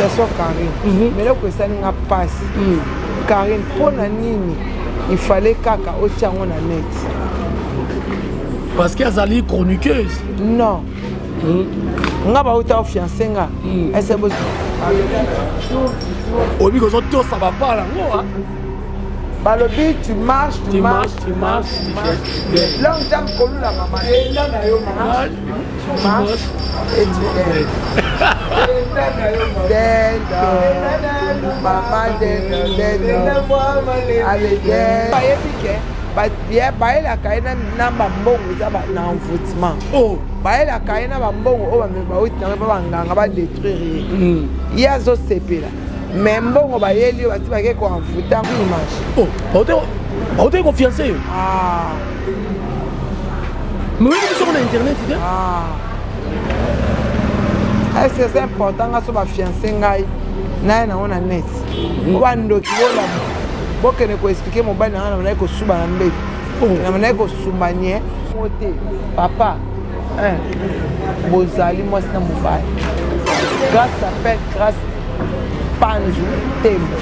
Félicitation Karine. Mais eloko esali nga mpasi, Karine, mpo na nini il fallait kaka otia yango na net? Parce que azali chroniqueuse. Non, nga bauta ofiance nga ese. Oyebi kozotosa bapala yango. Balobi tu marches, tu Tu marches, marches, tu marches, tu longue jambe kolula mama na yo, tu marches et tu aides. Dendo mama, dendo, dendo, allez dendo. Bayebi ke bayelaka ye na bambongo eza na envoûtement. Oh. Bayelaka ye na bambongo oyo bauti nango mpe banganga badétruire ye. Ye azosepela, mais mbongo bayeli yo, bati bake koenvoûter image. Oh, baote kofiance yo. Ah. Mais oyebi biso na internet te. Ah. Est-ce que c'est important nga so bafiance ngai naye nango na net? Bandoki bolamu, bokende koexpliquer mobali na ngai na bandaki kosuba na mbeto, na bandaki kosumba nie mo te. Papa, bozali mwasi na mobali. Grâce s'appelle Grâce Panzu Tembo.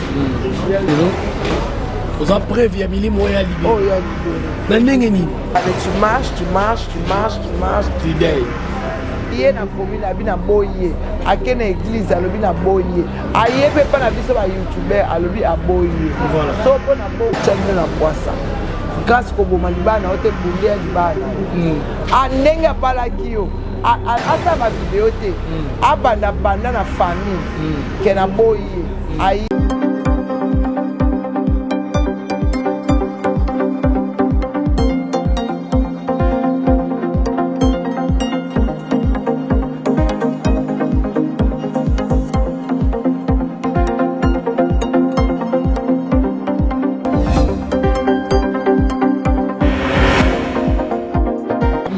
Oza preuve ya milimo oyo ya libelo. Oyo ya libelo. Na ndenge nini? Allez, tu marches, tu marches, tu marches, tu marches. Tidei. Ye na komi na bi na boyi ye, ake na église, alobi na boyi ye, aye mpe mpa na biso bayoutubeur, alobi aboyi ye. So mpo na botya bino na kwasa, Grâce koboma libala na yo te, bunde ya libala na yo. A ndenge abalaki yo, asala bavideo te, abanda banda na famille ke na boyi ye aye.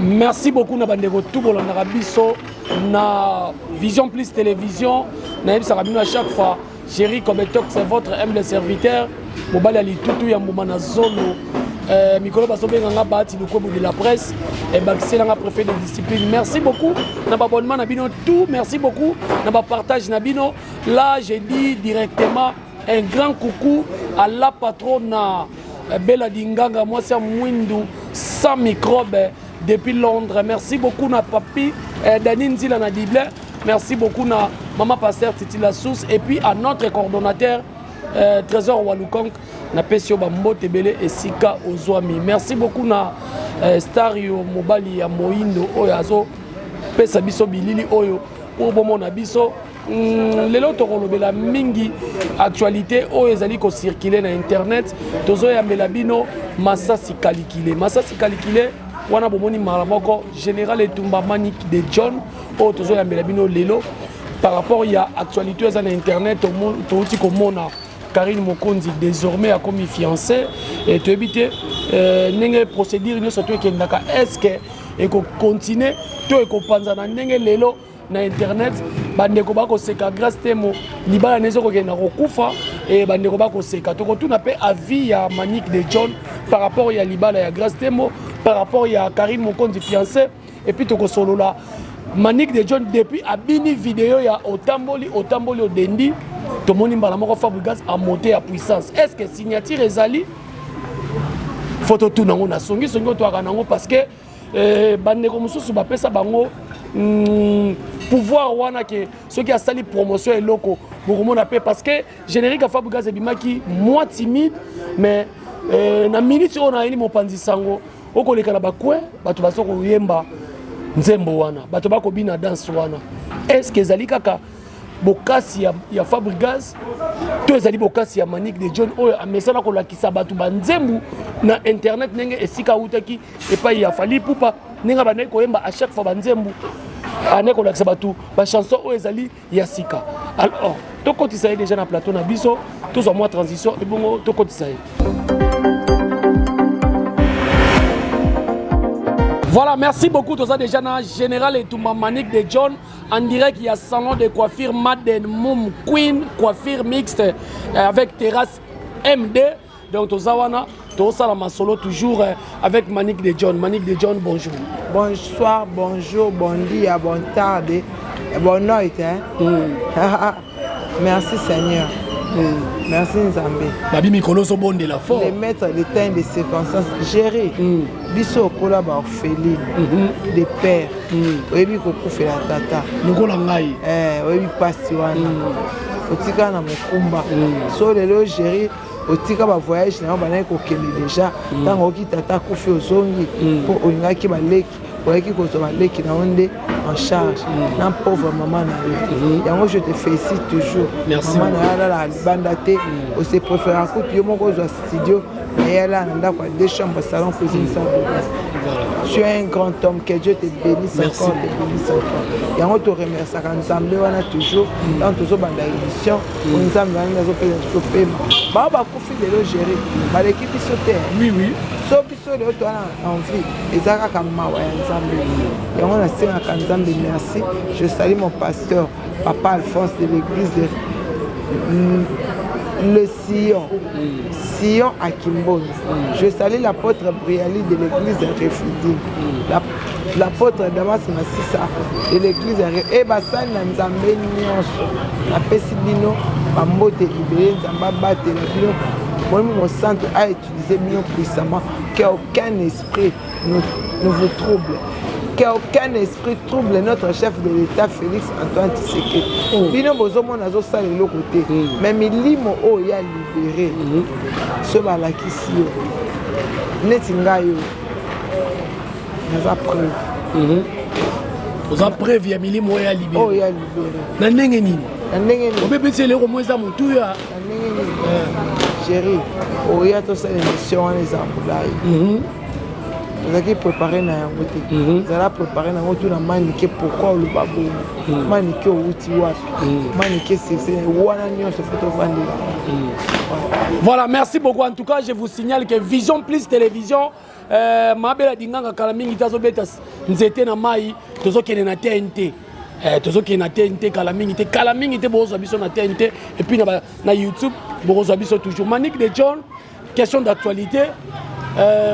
Merci beaucoup na bandeko tout bolandaka biso na Vision Plus Télévision. Nayebisaka bino à chaque fois, Géri Cobetok, c'est votre humble serviteur, mobali ya litutu ya mbuma na zolo. Mikolo bazobenganga Bahati Lukwebo de la presse, ebakiselanga préfet de discipline. Merci beaucoup na baabonnement na bino tout, merci beaucoup na bapartage na bino. Là, j'ai dit directement un grand coucou à la patronne Bella Dinganga, mwasi ya mwindu sans microbe depuis Londres. Merci beaucoup na papi Dani Nzila na Diblin. Merci beaucoup na maman pasteur Titi La Source et puis à notre coordonnateur Trésor Walukonk, napesi yo bambote ebele esika ozwami. Merci beaucoup na star yo mobali ya moindo oyo azopesa biso bilili oyo mpo bomona biso. Lelo tokolobela mingi actualité oyo ezali kocircule na internet. Tozoyambela bino Masasi Kalikile. Masasi Kalikile wana bomoni mbala moko général Etumba Manik de John oyo tozoyambela bino lelo par rapport ya actualité eza na internet. Touti komona Karine Mokonzi désormais akomi fiancé e toyebi te ndenge procédure nyonso to ekendaka, est ce que ekocontinue to ekopanzana. Ndenge lelo na internet bandeko bakoseka Grâce Temo, libala na ezokokende na kokufa e bandeko bakoseka. Tokotuna mpe avis ya Manique de John par rapport ya libala ya Grâce Temo, par rapport ya Karine Mokonzi fiancé. Et puis tokosolola Manique de John depuis abini video ya otamboli otamboli odendi, tomoni mbala moko Fabregas amonte ya puissance. Est ce que signature ezali? Fo totuna yango na songisongi oyo toyaka nango, parce que bandeko mosusu bapesa bango pouvoir wana ke soki asali promotion eloko bokomona mpe, parce que générique ya Fabregas ebimaki moins timide. Mais na minute oyo nayeli mopanzi sango, okoleka na bacoin, bato baza koyemba nzembo wana, bato bakobina danse wana. Est ce que ezali kaka bokasi ya Fabregas to ezali bokasi ya Manique de John oyo amesana kolakisa bato banzembu na internet, ndenge esika awutaki epai ya Fally Ipupa, ndenge abandaki koyemba à chaque fois banzembu, andaki kolakisa bato bachanson oyo ezali ya sika? Alors tokotisa ye déjà na plateau na biso, tozwa mwa transition ebongo tokotisa ye. Voilà, merci beaucoup. Toza déjà na général Etumba Manique de John en direct. Il y a salon de coiffure Maden Moum Queen, coiffure mixte avec terrasse MD. Donc toza wana, tozosala masolo toujours avec Manique de John. Manique de John, bonjour. Bonsoir, bonjour, bon dia, bon tarde, bonne nuit, hein? Merci Seigneur. Merci Nzambe. Babi mikolo ozobondela fort. Le maître de temps de circonstances. Gérer. Biso okola ba orpheline. De père. Oyebi kokufela tata. Lokola ngai. Eh, oyebi pasi wana. Otikala na mokumba. So lelo gérer otika ba voyage na yo bandaki kokende déjà ntango oki tata akufi ozongi mpo olingaki baleki oyaki kozwa baleki na yo nde en charge na pauvre mama na yo. Yango je te félicite toujours. Mama na yo alalaka libanda te, ose préféra kutu yo moko ozwa studio na ye, alala na ndako ya deux chambres, salon, cuisine, salle de bain. Tu es un grand homme, que Dieu te bénisse. Merci. Encore te bénisse encore. Yango toremerciaka Nzambe wana toujours ntango tozobanda émission. O Nzambe wana nde azopesa biso pema. Bao bakufi lelo, géri, baleki biso te. Oui. So biso lelo toza na envie, eza kaka mawa ya Nzambe. Yango nasengaka Nzambe merci. Je salue mon pasteur, papa Alphonse, de l'église de le Sion, Sion à Kimboni. Je salue l'apôtre Briali de l'église Refidi, l'apôtre Damas Masisa de l'église e basali na Nzambe nyonso. Napesi bino bambote ebele. Nzambe abatela bino, Molimo Mosantu autiliser bino puissamment, que aucun esprit ne vous trouble, qu'aucun esprit trouble notre chef de l'État Félix Antoine Tshisekedi. Bino bozomona azosala eloko te, mais milimo oyo ya libéré so balakisi yo neti ngai oyo naza preuve. Oza preuve ya milimo oyo ya libéré? Oyo ya libéré. Na ndenge nini? Na ndenge nini? Obebisi eloko mo eza motuya. Na ndenge nini, chéri? Oya tosala émission wana, eza molai, ozalaki préparé na yango te. Ezala préparé na yango. Tuna Manike pourquoi oloba bongo. Manike, owuti wapi? Manike, succès wana nyonso fo tovandela. Voilà, merci beaucoup. En tout cas, je vous signale que Vision Plus Télévision, mabela dinganga kala mingi te azobeta nzete na mai. Tozokende na TNT. Tozokende na TNT kala mingi te, kala mingi te bokozwa biso na TNT et puis na YouTube bokozwa biso toujours. Manique de John, question d'actualité.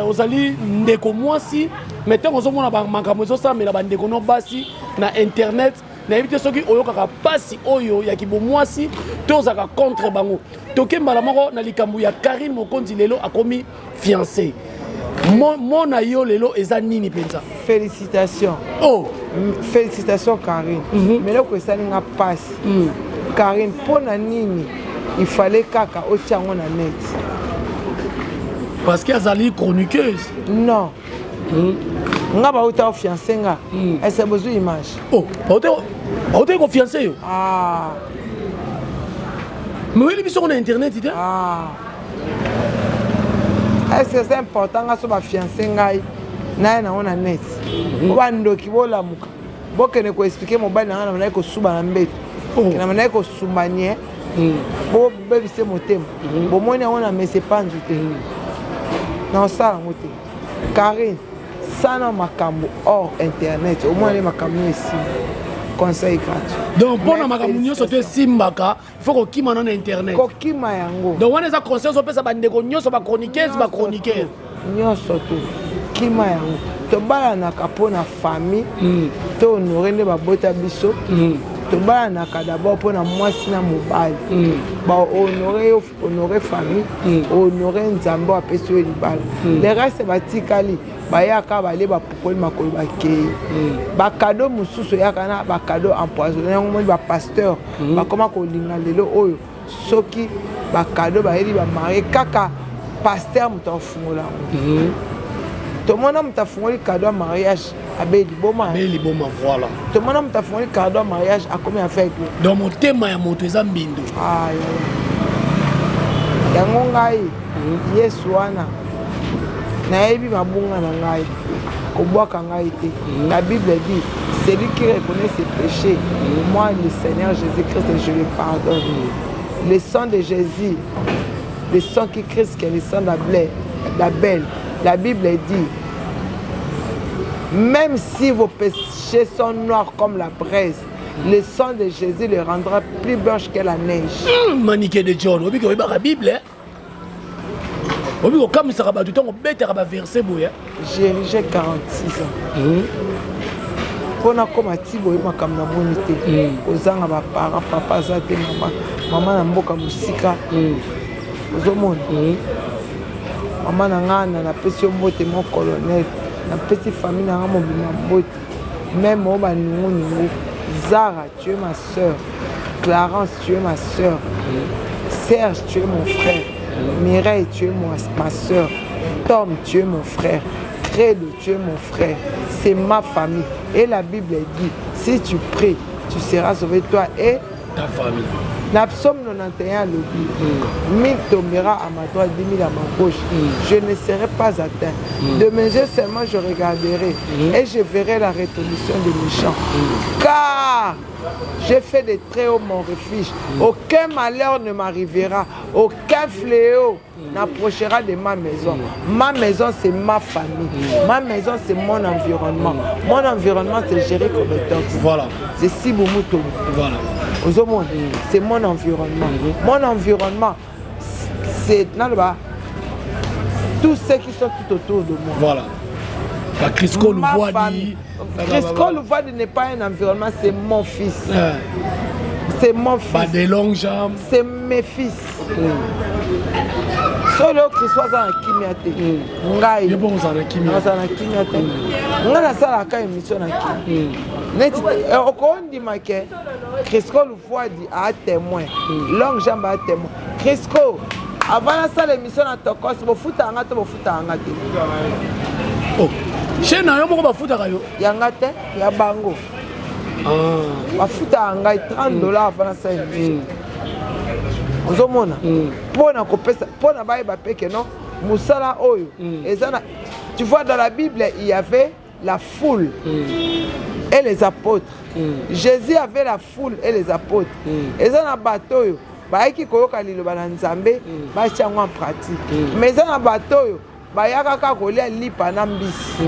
Ozali ndeko mwasi, mais ntango ozomona makambo ezosalamela bandeko no basi na internet, nayebi te soki oyokaka mpasi oyo ya kibomwasi to ozalaka contre bango. Toke mbala moko na likambo ya Karine Mokonzi. Lelo akomi fiancé. Mona yo lelo eza nini mpenza? Félicitation. Oh. Félicitation Karine. Mais eloko esali nga mpasi, Karine, mpo na nini il fallait kaka otia yango na net? Parce que azali chroniqueuse. Non, nga bauta ofiancé nga, ese bozwi image? Oh, bautaki kofiancé yo? Ah. Mais oyeli biso ngo na internet te. Ah. Est-ce que c'est important nga so bafiancé ngai naye nango na net? Po bandoki bolamuka, bokende koexpliquer mobali na ngai na bandaki kosuba na mbeto, na bandaki kosumba nie, bobebise motema. Bomoni yango na mese panzu te, na osala yango te. Karine, sana makambo hors internet, omoni makambo no esimba. Conseil gratuit. Donc mpona makambo nyonso to esimbaka, il faut kokima no na internet. Kokima yango. Donc wana eza conseil ozopesa bandeko nyonso, bachroniqueuse, bachroniqueur? Nyonso to kima yango. Tobalanaka mpo na famille, to honore nde babota biso. Tobalanaka d'abord mpo na mwasi na mobali bahonore yo, honore famille, honore Nzambe oyo apesi yo libala. Le reste batikali bayaka, balie, bapukoli makolo, bakei. Bacadeau mosusu eyaka na bacadeau empoisonné. Yango moni bapasteur bakoma kolinga lelo oyo, soki bacadeau bayeli bamariés, kaka pasteur moto afungola yango. Tomona moto afungoli cadeau ya mariage, abe liboma. Abe liboma, voilà. Tomona moto afungoli cadeau ya mariage, akomi aveugle. Donc motema ya moto eza mbindo. Ah, yango ngai Yesu wana nayebi mabunga na ngai, kobwaka ngai te. La Bible dit: celui qui reconnaît ses péchés, moi le Seigneur Jésus-Christ, je le pardonne. Le sang de Jésus, le sang qui Christ, qui est le sang d'Abel, d'Abel. La Bible dit: même si vos péchés sont noirs comme la braise, le sang de Jésus les rendra plus blanche que la neige. Manike de John, obiki oyebaka Bible, eh? Obi kokamisaka bato ntango obetaka baverset boye. J'ai 46 ans. Mpo nakóma ti boye, makambo namoni te. Kozanga baparent, papa aza te, mama. Mama na mboka mosika. Ozomona? Mama na ngai na napesi yo mbote mon colonel. Napesi famille na ngai mobimba mbote. Même oyo banungunungu. Zara, tu es ma soeur. Clarence, tu es ma soeur. Serge, tu es mon frère. Mireille, tu es ma soeur. Tom, tu es mon frère. Credo, tu es mon frère. C'est ma famille. Et la Bible dit, si tu pries, tu seras sauvé toi et ta famille. Na psaume 91 alobi, 1000 tombera à ma droite, 10 000 à ma gauche. Je ne serai pas atteint. De mes yeux seulement je regarderai et je verrai la rétribution des méchants. Car j'ai fait de très haut mon refuge. Aucun malheur ne m'arrivera. Aucun fléau n'approchera de ma maison. Ma maison, c'est ma famille. Ma maison, c'est mon environnement. Mon environnement, c'est Jerry Kobetox. Voilà. C'est Sibou Moutombo. Voilà. Ozomona, c'est mon environnement. Mon environnement, c'est naloba, tous ceux qui sont tout autour de moi. Voilà. Bah, Crisco Ma Louvoidi. famille. Crisco Louvoidi n'est pas un environnement, c'est mon fils. C'est mon fils. Bah, des longues jambes. C'est mes fils. Solo Crisco aza na kimia te. Ngai. Yo bongo ozala na kimia. Naza na kimia te. Ngai nasalaka émission na kimia. Neti okondima ke Crisco Louvoidi a témoin. Longue jambe a témoin. Crisco, avant nasala émission na Tokos, bofutaka nga to bofutaka nga te? Oh. Chaîne na yo moko bafutaka yo? Yanga te, ya bango. Bafutaka ngai 30 $ avant nasala émission. Ozomona, mpona kopesa, mpona bayeba mpe ke non, mosala oyo eza na, tu vois, dans la Bible, il y avait la foule et les apôtres. Jésus avait la foule et les apôtres. Eza na bato oyo bayaki koyoka liloba na Nzambe, batia yango en pratique, mais eza na bato oyo bayaka kaka kolia lipa na mbisi.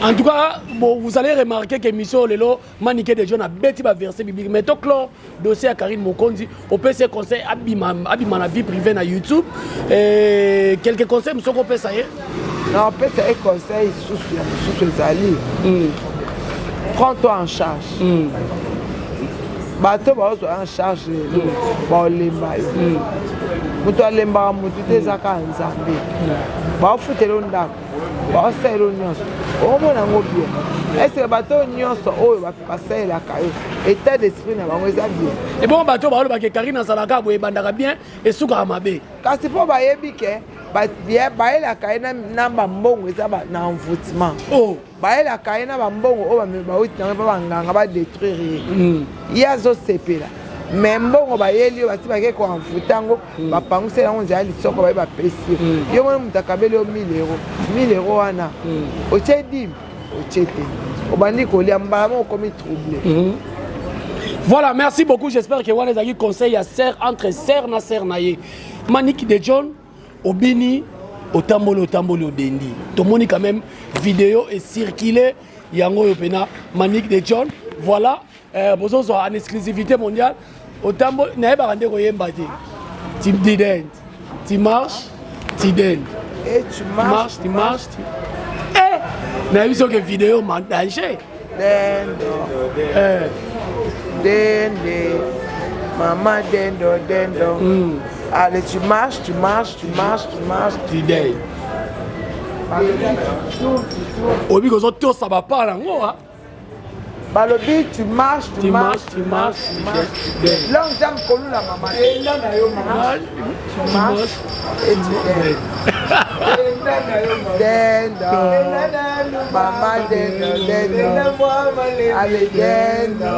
En tout cas, bon, vous allez remarquer que émission lelo, Manike de John a bêti ba verset biblique. Mais to clore dossier à Karine Mokonzi, au PC conseil abima abima na vie privée na YouTube. Et quelques conseils monsieur ko pesa ye? Na opesa ye conseil susu ya mosusu ezali: prends-toi en charge. Bato baozwa en charge lelo, baolemba yo. Moto alembaka motu te, eza kaka Nzambe. Baofutela yo ndako, baosalela yo nyonso, omona yango bien. Est-ce bato oyo nyonso oyo basalelaka yo, état d'esprit na bango eza bien? Et bon, bato balobaka Karine azalaka boye, ebandaka bien, esukaka mabe. Kasi mpo bayebi ke bayelaka ye na bambongo eza na envoûtement. Oh. Bayelaka ye na bambongo oyo bauti nango mpe banganga badétruire ye. Ye azosepela, mais mbongo bayeli yo, basi bake koenvoûter yango, bapanguseli yango nzela lisoko, baye bapesi yo. Yo moni moto akabeli yo 1000 euro, 1000 euro wana otie dîme, otie te, obandi kolia, mbala moko okomi trouble. Voilà, merci beaucoup. J'espère que wana ezalaki conseil ya sœur entre sœur na sœur na ye. Maniki de John, obini, otamboli, otamboli, odendi. Tomoni quand même vidéo ecirculer yango oyo pena Manique de John. Voilà, bozozwa en exclusivité mondiale. Otamboli, nayebaka nde koyemba te. Tu dident, tu marches, tu dendes. Et tu marches, marches, tu marches. Tu... Eh, nayebi soki vidéo ma danger. Dendo. Eh. Dende. Maman dendo, dendo. Allez, tu marches, tu marches, tu marches, tu marches. Tu dendes. Oyebi kozotosa bapala yango ah. Balobi tu marches, tu Tu marches, marches, tu marches, tu marches. Tu dendes. Longue jambe kolula mama. Tu marches, tu marches et tu dendes. Dendo. Mama dendo, dendo. Allez, dendo.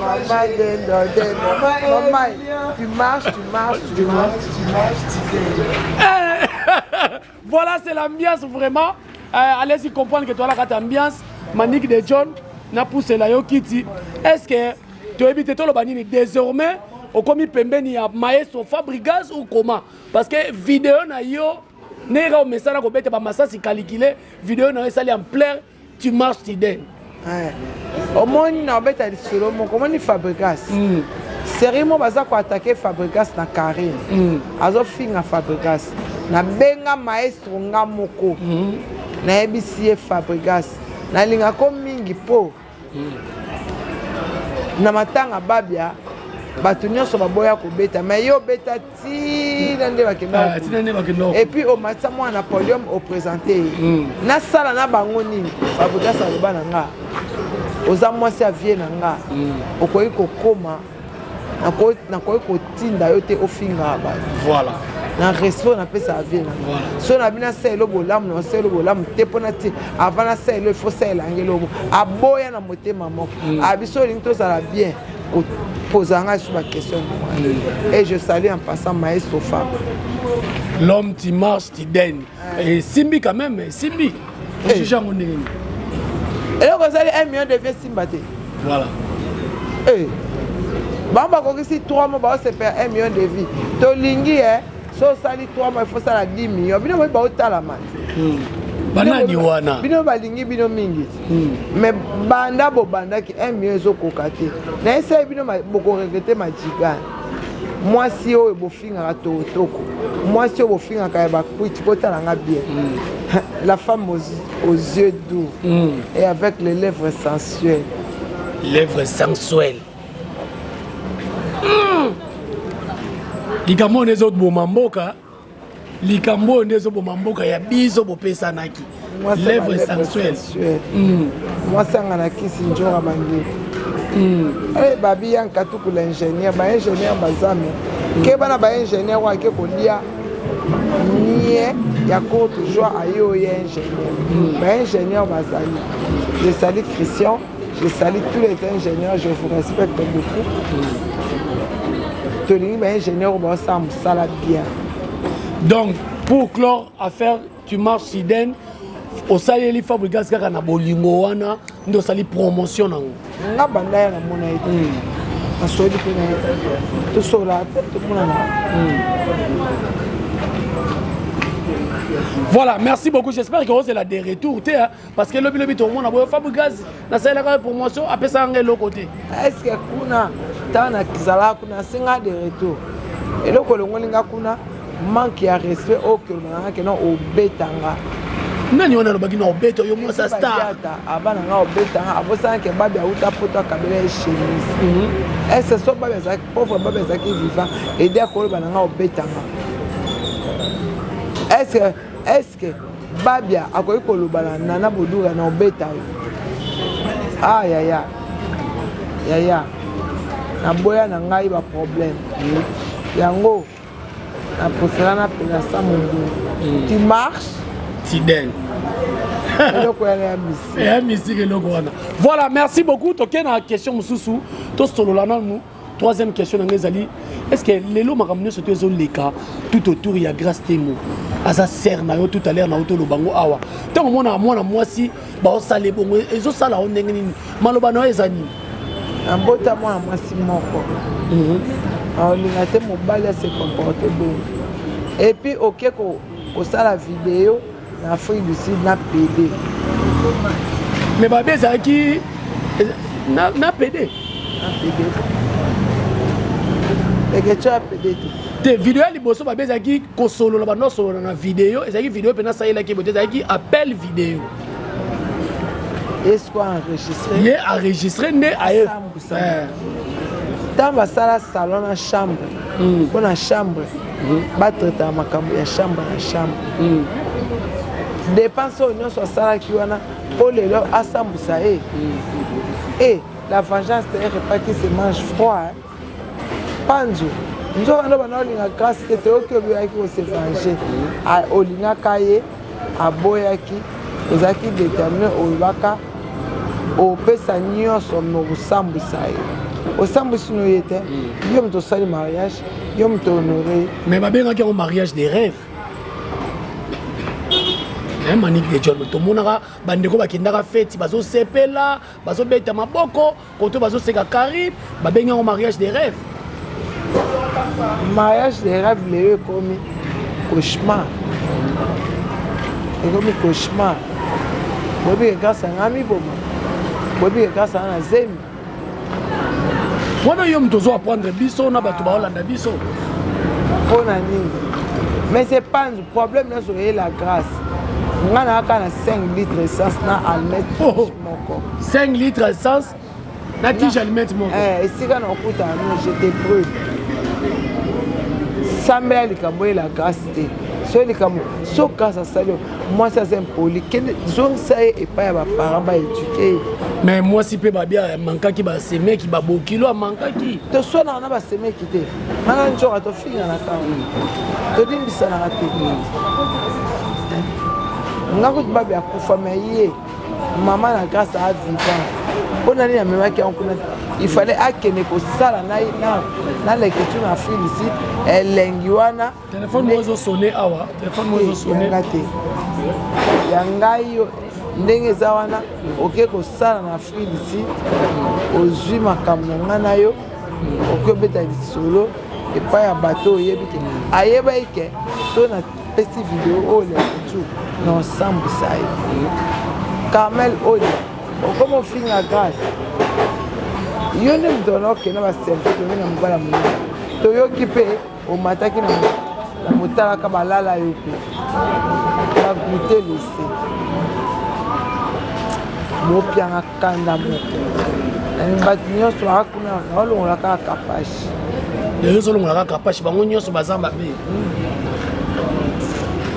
Mama dendo, dendo. Mama, tu marches, tu marches, tu marches, tu marches, tu dendes. Voilà, c'est l'ambiance vraiment. Allez-y comprendre que toi la kati ambiance Manique de John na poussela yo kiti. Est-ce que toyebi te toloba nini désormais, okomi pembeni ya maestro Fabrigas ou comment? Parce que vidéo na yo ndenge kaka omesana kobeta bamasasi calculé, vidéo na yo esali ampleur, tu marches, tu dendes. Ouais. Omoni, na obeta lisolo moko. Omoni Fabrigas, série mo baza koattaquer Fabrigas na Karine, azofinga Fabrigas. Nabenga maestro nga moko, nayebisi ye: Fabrigas, nalingako mingi mpo na matanga babia. Bato nyonso baboya kobeta, mais yo obeta tina nde bakenda. Ah, tina nde bakenda. Et puis omatisa mwana na podium, oprésente ye. Nasala na bango nini? Fabregas aloba na nga: oza mwasi ya vie na nga, okoki kokoma, nakoki kotinda yo te ofingaka bato. Na respect napesaka vie na nga, so na bino asalela bolamu, na osalela bolamu te mpona ti avant nasalela, il faut salela yango eloko. Aboya na motema moko. Abiso olingi tozala bien, kopoza ngai sur baquestion. Et je salue en passant Maestro Fab. L'homme, tu marches, tu daignes. Et simbi quand même, simbi ojuge yango ndenge nini? Eloko ezali 1 million de vues, simba te. Bango bakokisi 3 mois, baosepela 1 million de vues. Tolingi e so osali 3 mois, il faut osala 10 millions. Bino boyi baotalama. Banani wana? Bino balingi bino mingi, mais banda bobandaki, 1 million ezokoka te. Nayesai bino, bokoregretter. Majigane, mwasi oyo bofingaka totoko, mwasi oyo bofingaka ya bakwiti, botalanga bien. La femme aux yeux doux et avec les lèvres sensuelles. Lèvres sensuelles. Likambo oyo nde ezoboma mboka, likambo oyo nde ezoboma mboka ya biso. Bopesanaki lèvre sensuelle. Mwasi anga na kisi njoka bangi. Babi ya nkatuku, l'ingénieur, baingénieur bazame ke bana baingénieur oyo ake kolia nie ya courte joie aye oyo ya ingénieur. Baingénieur bazali. Je salue Christian, je salue tous les ingénieurs, je vous respecte beaucoup. Tolingi baingénieur oyo baosala mosala bien. Donc pour clore affaire tu marches siden, osaleli Fabregas kaka na bolingo wana nde osali promotion nango? Nga banda ya namona ye te, nasoli mpe na ye te, tosola te, tomonana. Voilà, merci beaucoup. J'espère que ozela de retour te, hein, parce que lobi lobi tomona boyo Fabregas nasalelaka promotion, apesaka nga eloko te. Est ce que kuna, ntango nazalaka kuna, asenga de retour? Eloko elongoli nga kuna, manque ya respect oyo koloba nanga kena obetanga. Nani wana alobaki na obeta yo, mwasa star? Abana nga obetanga, abosanaki babi auta poto, akabela ye chemise. Est-ce so babi azalaki pauvre, babi azalaki vivant, ede akoloba na nga obetanga? Est-ce babia akoki koloba na Nana Bodura na obeta yo? Ah yaya, yaya, naboya na ngai baproblème yango. Na préféra napela sa mongongo. Tu marches, tiden. Eloko wana ya mystique. Ya mystique eloko wana. Voilà, merci beaucoup. Tokei na question mosusu, tosolola nanu. Troisième question na ngai ezali: est ce que lelo makambo nyonso to ezoleka tout autour ya Grâce Temo, aza sere na yo, tout à l'heure na yo toloba ngo awa, ntango omona mwana mwasi baosala ebongo, ezosala yo ndenge nini? Maloba na yo eza nini? Nabota mwana mwasi moko, aolinga te mobali ase comporte bongo. Et puis oke kosala video na Afrique du Sud na PD. Mais babe ezalaki na PD. Na PD, eketio ya PD te. Te, video ya liboso babe ezalaki kosolola, bando osolola na video, ezalaki video mpe nasalelaki bote, ezalaki appel video. Esiko enregistré. Ye enregistré nde aye. Ntango basala salon na chambre, mpo na chambre batraitaka makambo ya chambre na chambre. Dépense oyo nyonso asalaki wana mpo lelo asambusa ye. E la vengeance, c'est un repas qui se mange froid. Panzu nzoka ndo bana olinga Grâce te, toyoki oboyaki kose venger. Olingaka ye, aboyaki, ozalaki déterminé, olobaka opesa nyonso me kosambwisa ye. Osambwisi no ye te. Yo moto osali mariage, yo moto honore. Mais babengaki yango mariage des rêves. Manique de John, tomonaka bandeko bakendaka feti, bazosepela, bazobeta maboko, koto bazoseka Karib, babengi yango mariage des rêves. Mariage des rêves lelo ekomi cauchemar, ekomi cauchemar. Boyebi ke Grâce anga miboma, boyebi ke Grâce anga na zemi. Wana yo moto ozo apprendre biso na bato baolanda biso. Mpo na nini? Mais c'est pas problème nyonso oyela Grâce. Nga na kaka na 5 litres essence na almet. Oh. Moko. 5 litres essence. Na tige allumette moko. Eh, esika na okutana no je te brûle. Sambela likambo eyela grâce te. Soki likambo so grâce asali yo mwasi aza impoli kende zongisa ye epai ya baparent baeduke ye. Mais mwasi mpe babia amankaki basemeki babokilo amankaki. Toswanaka na basemeki te nga na njoka tofinganaka tolimbisanaka te nga kutu babi akufa me ye mama na grâce a vivant mpo na nini amemaki yango kuna il fallait akende kosala na, na, na leketu na afrique du sud elengi wana telefone moko ezosone awa telefone moko ezosone yanga te ya ngai yo ndenge eza wana oke kosala na afrique du sud ozwi makambo na ngai na yo okoki obeta lisolo epai ya bato oyebi ke ayebaki ke so napesi video oyo leketu na osambwisa ye carmel oyo okoma ofinga grâce yo nde moto wana okenda baservice tomi na mobala monene toyoki mpe omataki na motalaka balala yo mpe bagoute lese bopianga kanda moko bato nyonso baka kuna naolongola kaka kapashi lelo ozolongola kaka kapashi bango nyonso baza mabe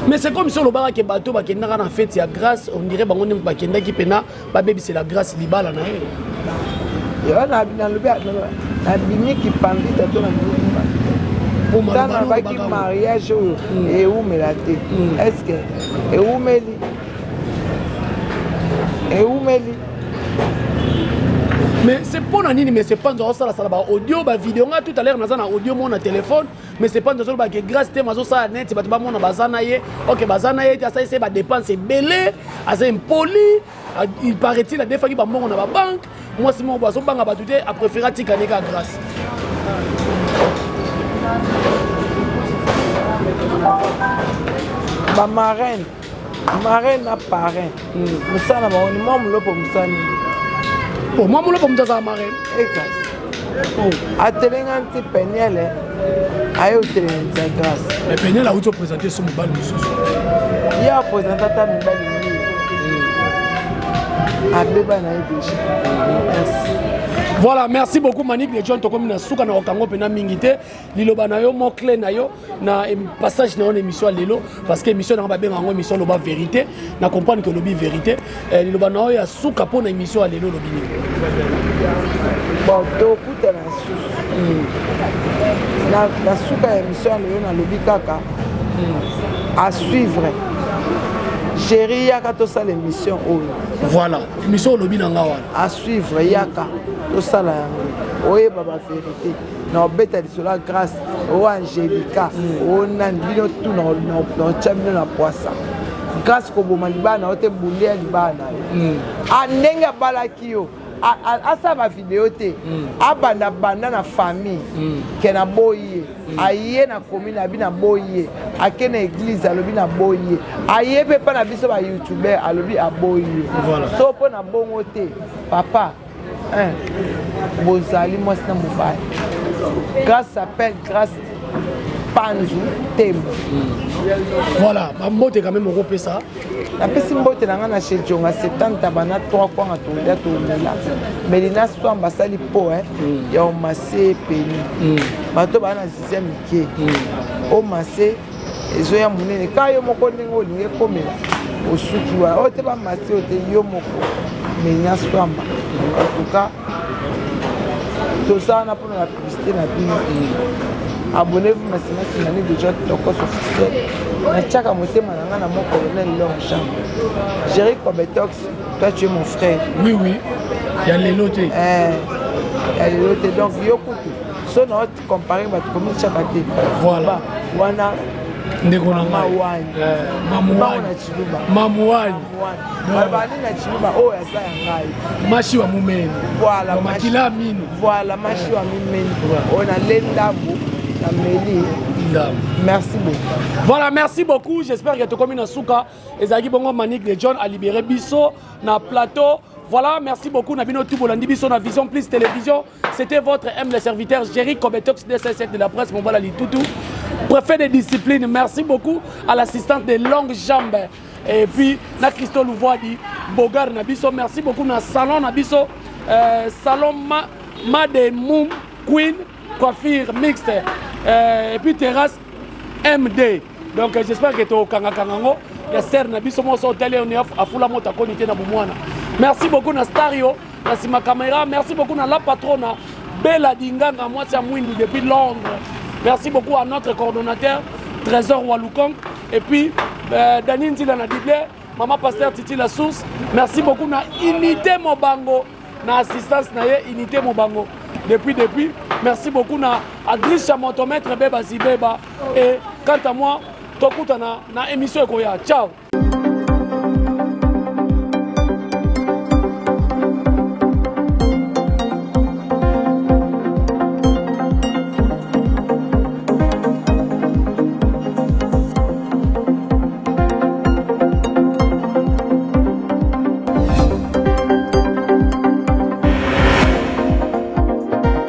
mais c'est comme si olobaka ke bato bakendaka na fete ya grâce on dirait bango nde bakendaki mpena babebisela grâce libala na ye yo nalobi nabimi kipamvita to nabimi kipamvita ntango nalobaki mariage oyo hmm. ewumela te hmm. est ce que ewumeli ewumeli mais c'est mpo na nini mais c'est panzo aosalasala ba audio ba video nga tout à l'heure naza na audio mona téléphone mais c'est panzo azoloba ke grâce te azosala neti bato bamona baza na ye ok baza na ye te asalisi ye badepense ebele aza impoli il paraît-il adefaki bambongo na babanke mwasi moko azobanga bato te apréféré atika ne kaka grâce bamarraine marraine na parrain hmm. mosala na bango ni mwa molopo mosala nini oh, mwa molopo moto azala marraine ekasi oh. atelenga nti peniele aye otelenganisa grâce mais peniele auti opresente so mobali mosusu ye apresente ata mibali mingi hmm. abeba na ye deja merci voilà merci beaucoup manik de john tokomi na suka na kokango mpena mingi te liloba na yo mot clé na yo na passage na yo na émission ya lelo parce que émission na yango babenga yango émission loba vérité na comprendre que olobi vérité eh, liloba na yo ya suka mpo na émission ya lelo olobi nini bon tokutana susu hmm. na suka ya émission ya lelo nalobi kaka hmm. à suivre chéri yaka tosala émission oyo voilà émission olobi na nga wana à suivre yaka tosala yango oyeba bavérité na obeta lisolo ya grâce o angelica mm. o nani bino tu na otya bino na pwasa grâce koboma libala na yo te bunde ya libala na yo mm. a ndenge abalaki yo asala bavideo te mm. abanda banda na famille ke naboyi ye aye na commune abi naboyi ye ake na église alobi naboyi ye aye mpe mpa na biso bayoutubeur alobi aboyi ye so mpo na bongo te papa Un, bozali mwasi na mobali. Grâce s'appelle Grâce Panzu Tembo. Voilà, ba mbote quand même okopesa. Napesi mbote na nga na chez Djonga 70 bana 3 kwanga tolia tomela. Melina Swamba asali po hein mm. ya omase peni. Mm. Bato bana na zizia mike. Mm. Omase ezoya monene ka yo moko ndenge olingi ekomela osuki wana oyo te bamasi oyo te yo moko menya swamba en tout cas toza wana mpona ba publicité na bino abonnez-vous masimasi nani deja tokos officiel natiaka motema na ngai na mon colonel long jambe géri cobetox toi tu es mon frère oui oui ya lelo te eh, ya lelo te donc yo kutu so na compare bato komitiaka te voilà wana ndeko na ngai eh, mamuwani na mamuwani balobaka nini na chiluba oyo aza ya ngai mashi wa mumeni voilà makila mino voilà mashi wa mimeni oyo nale ndambo nameli ndambo merci beaucoup voilà merci beaucoup j'espère que tokomi na suka ezalaki bongo manique de john alibere biso na plateau voilà merci beaucoup na bino tout bolandi biso na vision plus télévision C'était votre humble serviteur Jerry Kobetox DCC de la presse Mombala Litutu, préfet de discipline. Merci beaucoup à l'assistante des longues jambes. Et puis, na Christo Louvoidi, Bogar Nabiso, merci beaucoup na salon Nabiso. Salon Ma, Made Moum Queen coiffure mixte et puis terrasse MD. Donc j'espère que tokangakanga yango ya sere na biso moko so otali oni afula moto akoni te na bomwana. Merci beaucoup na Stario na nsima caméra. Merci beaucoup na la patrona Bella Dinganga, mwasi ya mwindu depuis Londres. Merci beaucoup à notre coordonnateur Trésor Walukong et puis Dani Nzila na Dible, Maman Pasteur Titi La Source. Merci beaucoup na Unité Mobango na assistance na ye Unité Mobango depuis. Merci beaucoup na Adrisha Motomètre Beba Zibeba. Et quant à moi, tokutana na émission ekoya. Ciao.